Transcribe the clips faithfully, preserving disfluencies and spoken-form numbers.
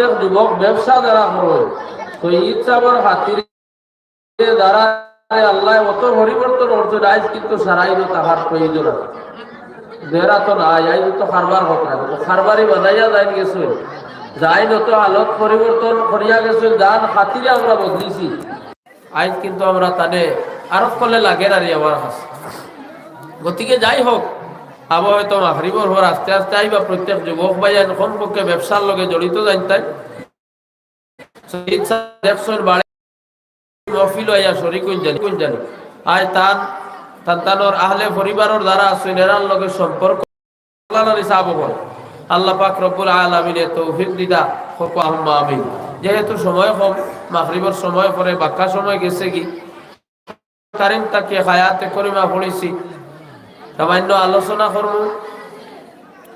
যুবক ব্যবসা যারা করইন, তো ইচ্ছাবর খাতিরে যারা আল্লায় অত পরিবর্তন করছইন, আইজ কিন্তু সারাইনও তাহার প্রয়োজন আছে। যেরা তো নাই, আইজ তো কারবার কথা, তো কারবারি বানাইয়া যাইন গেছইন, যাইন অত হালত পরিবর্তন করিয়া গেছইন, যান খাতিরে আমরা বদলিছি। আইজ কিন্তু আমরা তানে আরো কলে লাগে না রে আমার কাছে। গতিকে যাই হোক, আবার হয়তো মাগরিবর পর আস্তে আস্তে আইবা, প্রত্যেক যুবক ভাইয়াইন কমপক্ষে ব্যবসার লগে জড়িত জানতাই। শহীদ সাহেব দেখছইন বাড়ি মহফিল আইয়া শরিক অইন জানি, অইন জানি। আইজ তান, তান তানর আহলে পরিবারর যারা আছইন, এরার লগে সম্পর্ক আল্লাহ নবী সাহেব অকল। আল্লাহ পাক রব্বুল আলামিনে তৌফিক দিতা, কউক্কা আল্লাহুম্মা আমিন। যেহেতু সময় কম, মাগরিবর সময় পরে বাক্কা সময় গেছেগি, কারিম থাকি আয়াতে করিমা পড়ছি, সামান্য আলোচনা করমু।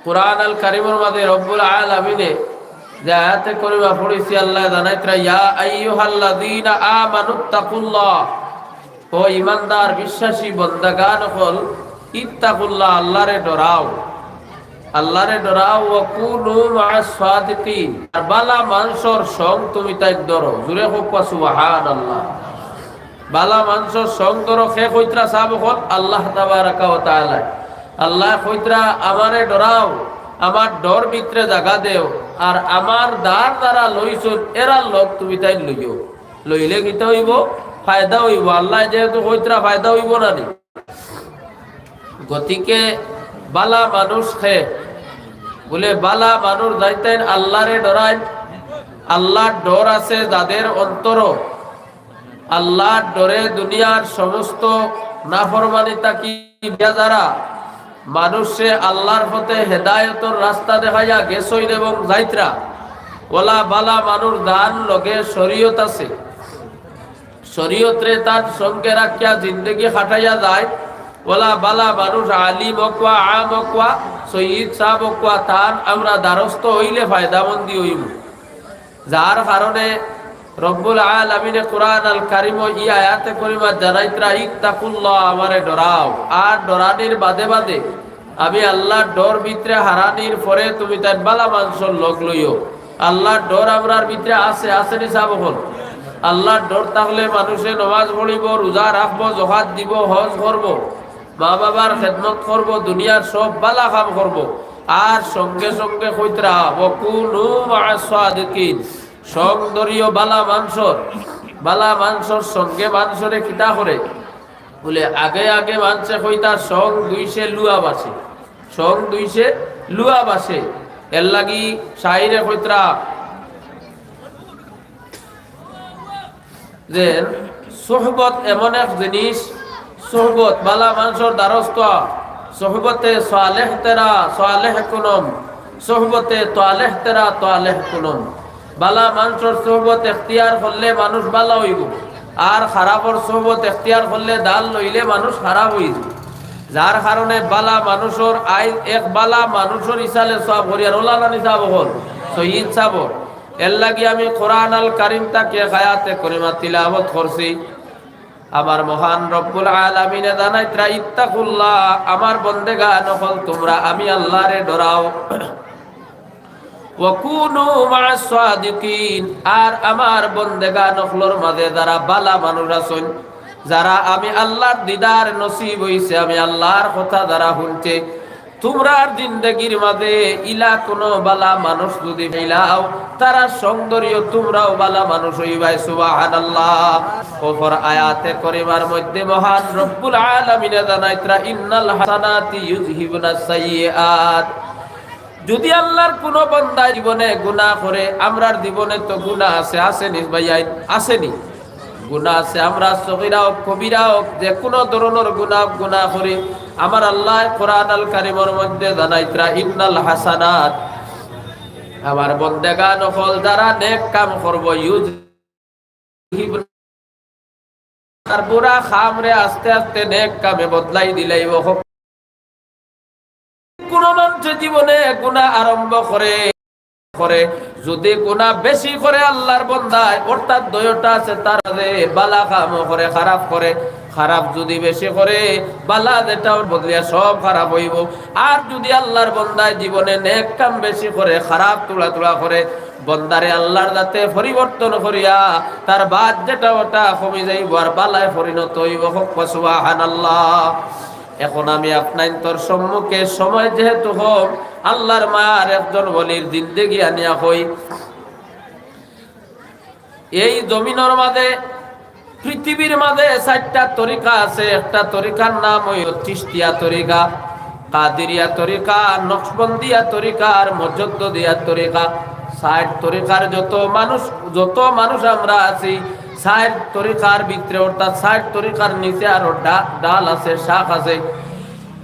কুরআন আল কারিমর মাঝে রব্বুল আলামিনে যে আয়াতে করিমা পড়ছি, আল্লায় জানাইতরা, "ইয়া আইয়ুহাল্লাযীনা আমানুত্তাকুল্লাহ", ও ইমানদার বিশ্বাসী বন্দাগান অকল, "ইত্তাকুল্লাহ", আল্লারে ডরাও, আল্লারে ডরাও, "ওয়া কুনু মা'আস সাদিকিন", আর বালা মানষর সং তুমিতাইন ধরো। জুরে কউক্কা সুবহানাল্লাহ। বালা মানষর সং ধরো, কে কইতরা সাব অকল? আল্লাহ তাবারাকা ওয়া তাআলা। আল্লায় কইতরা, "আমারে ডরাও, আমার ডর ভিতরে জাগা দেও, আর আমার দ্বার যারা লইছইন, এরার লগ তুমিতাইন লইও।" লইলে কিতা অইবো? ফায়দা অইবো। আল্লায় যেহেতু কইতরা, ফায়দা অইবো না নি? গতিকে বালা মানুষ কে? বুলে, বালা মানুষ যেইন আল্লারে ডরাইন, আল্লার ডর আছে যাদের অন্তরো, আল্লার ডরে দুনিয়ার সমস্ত নাফরমানি থাকি বিয়া যারা মানুষরে আল্লার পথে হেদায়তর রাস্তা দেখাইয়া গেছইন এবং যাইতরা, অলা বালা মানুষ যান লগে শরীয়ত আছে, শরীয়তরে তার সঙ্গে রাখিয়া জিন্দেগি কাটাইয়া যায়, অলা বালা মানুষ আলিম অকওয়া, আম অকওয়া, সৈয়দ সাব অকওয়া, তান আমরা দ্বারস্থ অইলে ফায়দামন্দি অইমু। যার কারণে রব্বুল আলামিনে কুরআন আল কারিমো ই আয়াতে করিমাত জানাইতরা, "ইত্তাকুল্লাহ", আমারে ডরাও। আর ডরানির বাদে বাদে আমি আল্লার ডর ভিতরে হারানির পরে তুমিতাইন বালা মানষর লগ লইও। আল্লার ডর আমরার ভিতরে আছে, আছে নি সাব অকল? আল্লার ডর থাকলে মানুষে নমাজ পড়িবো, রোজা রাখবো, জকাত দিবো, হজ করবো, মা বাবার খেদমত করবো, দুনিয়ার সব বালা কাম করবো। আর সঙ্গে সঙ্গে কইতরা, "ওয়া কুনু মা'আস সাদিকিন", সং ধরিও বালা মানষর। বালা মানষর সঙ্গে মানষরে কিতা করে? বুলে, আগে আগে মানষে কইতা, "সং দুইশে লুয়া বাসে, সং দুইশে লুয়া বাসে।" এরলাগি শাইরে কইতরা যে সোহবত এমন এক জিনিস, সোহবত বালা মানষর দ্বারস্থ, সোহবতে সালেহ তেরা সালেহ কুনম, সোহবতে তালেহ তেরা তালেহ কুনম। বালা মানষর সোহবত এখতিয়ার করলে মানুষ বালা অইবো, আর খারাপর সোহবত এখতিয়ার করলে, দাল লইলে মানুষ খারাপ অইযিবো। যার কারণে বালা মানষর আইজ এক বালা মানষর ইসালে সওয়াব করি, আর অলা নানি সাব অকল, সৈয়দ সাব। এরলাগি আমি কুরআন আল কারিম থাকি এক আয়াতে করিমা তিলাওয়াত করছি। আমার মহান রব্বুল আলামিনে জানাইতরা, "ইত্তাকুল্লাহ", আমার বন্দেগান অকল, তুমরা আমি আল্লারে ডরাও। "ওয়া কুনু মা'আস সাদিকিন", আর আমার বন্দেগান অকলর মাঝে যারা বালা মানুষ আছইন, যারা আমি আল্লার দিদার নসিব অইছে, আমি আল্লার কথা যারা হুনছে, তুমরার জিন্দেগির মাঝে ইলা কুনু বালা মানুষ যুদি পাইলাও, তারার সং ধরিও তুমরাও বালা মানুষ অইবায়। সুবহানাল্লাহ। অপর আয়াতে করিমার মধ্যে মহান রব্বুল আলামিনে জানাইতরা, "ইন্নাল হাসানাতি ইউযহিবুনাস সাইয়্যিআত।" যুদি আল্লার কুনু বন্দায় জীবনে গুনা করে, আমরার জীবনে তো গুনা আছে, আছে নি ভাইয়াইন? আছে নি? গুনা আছে, আমরা সগীরা অউক, কবিরা অউক, যে কুনু ধরনর গুনা, গুনা করি, আমার আল্লায় কুরআন আল কারিমর মধ্যে জানাইতরা, "ইন্নাল হাসানাত", আমার বন্দেগান অকল যারা নেক কাম করবো, ইউযহিব-, তার বুরা কামরে আস্তে আস্তে নেক কামে বদলাই দিলাইবো। কুনু মানষে জীবনে গুনা আরম্ভ করে, করে, যুদি গুনা বেশি করে আল্লার বন্দায়, অর্থাৎ দুইওটা আছে তার মাঝে, বালা কামও করে, খারাপ করে, খারাপ যুদি বেশি করে, বালা যেটা অর বদলিয়া সব খারাপ অইবো। আর যুদি আল্লার বন্দায় জীবনে নেক কাম বেশি করে, খারাপ তুড়া তুড়া করে, বন্দারে আল্লাহর যাতে পরিবর্তন করিয়া তার বাদ যেটা ওটা কমি যাইব আর বালায় পরিণত হইব। কউক্কা সুবহানাল্লাহ। এখন আমি আপনাইন্তর সম্মুখে সময় যেহেতু কম, আল্লাহর মায়ার একজন ওলির জিন্দেগি আনিয়া কই। এই জমিনর মাঝে, পৃথিবীর মাঝে চাইরটা তরিকা আছে। একটা তরিকার নাম অইল চিশতিয়া তরিকা, কাদিরিয়া তরিকা, নকশবন্দিয়া তরিকা আর মুজাদ্দিদিয়া তরিকা। চাইর তরিকার যত মানুষ, যত মানুষ আমরা আছি, চাইর তরিকার ভিতরে অর্থাৎ চাইর তরিকার নিচে আরো ডা-, ডাল আছে, শাখ আছে।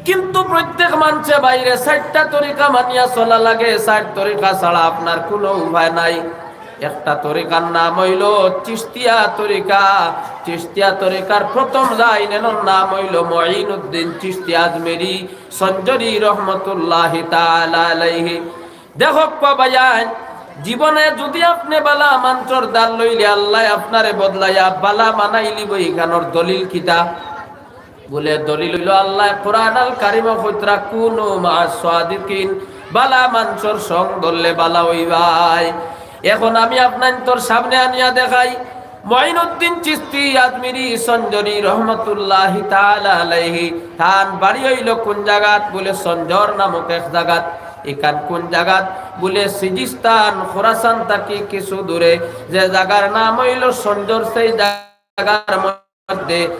কিন্তু প্রত্যেক মানষে ভাইরে চাইরটা তরিকা মানিয়া চলা লাগে, চাইর তরিকা ছাড়া আপনার কোনো উপায় নাই। একটা তরিকার নাম অইল চিশতিয়া তরিকা। চিশতিয়া তরিকার প্রথম যাইন এনর নাম অইল মঈনুদ্দিন চিশতি আজমিরি সঞ্জরি রহমতুল্লাহি তাআলা আলাইহি। দেখউক্কা ভাইয়াইন, জীবনে যুদি আপনে বালা মানষর ধার লইলে আল্লায় আপনারে বদলাইয়া বালা বানাইলিবো, ইখানর দলিল কিতা? বুলে দলিল অইল আল্লায় কোরআন আল কারিমো কইতরা, "কুনু মা'আস সাদিকিন", বালা মানষর সং ধরলে বালা অইবায়। এখন আমি আপনাইন্তর সামনে আনিয়া দেখাই, মঈনুদ্দিন চিশতি আজমিরি সঞ্জরি রহমতুল্লাহি তাআলা আলাইহি, তান বাড়ি অইল কোন জাগাত? বুলে সঞ্জর নামক এক জাগাত। ইখান কোন জাগাত? বুলে সিজিস্তান, খোরাসান থাকি কিছু দূরে, যে জাগার নাম অইল সঞ্জর, সেই জাগার মধ্যে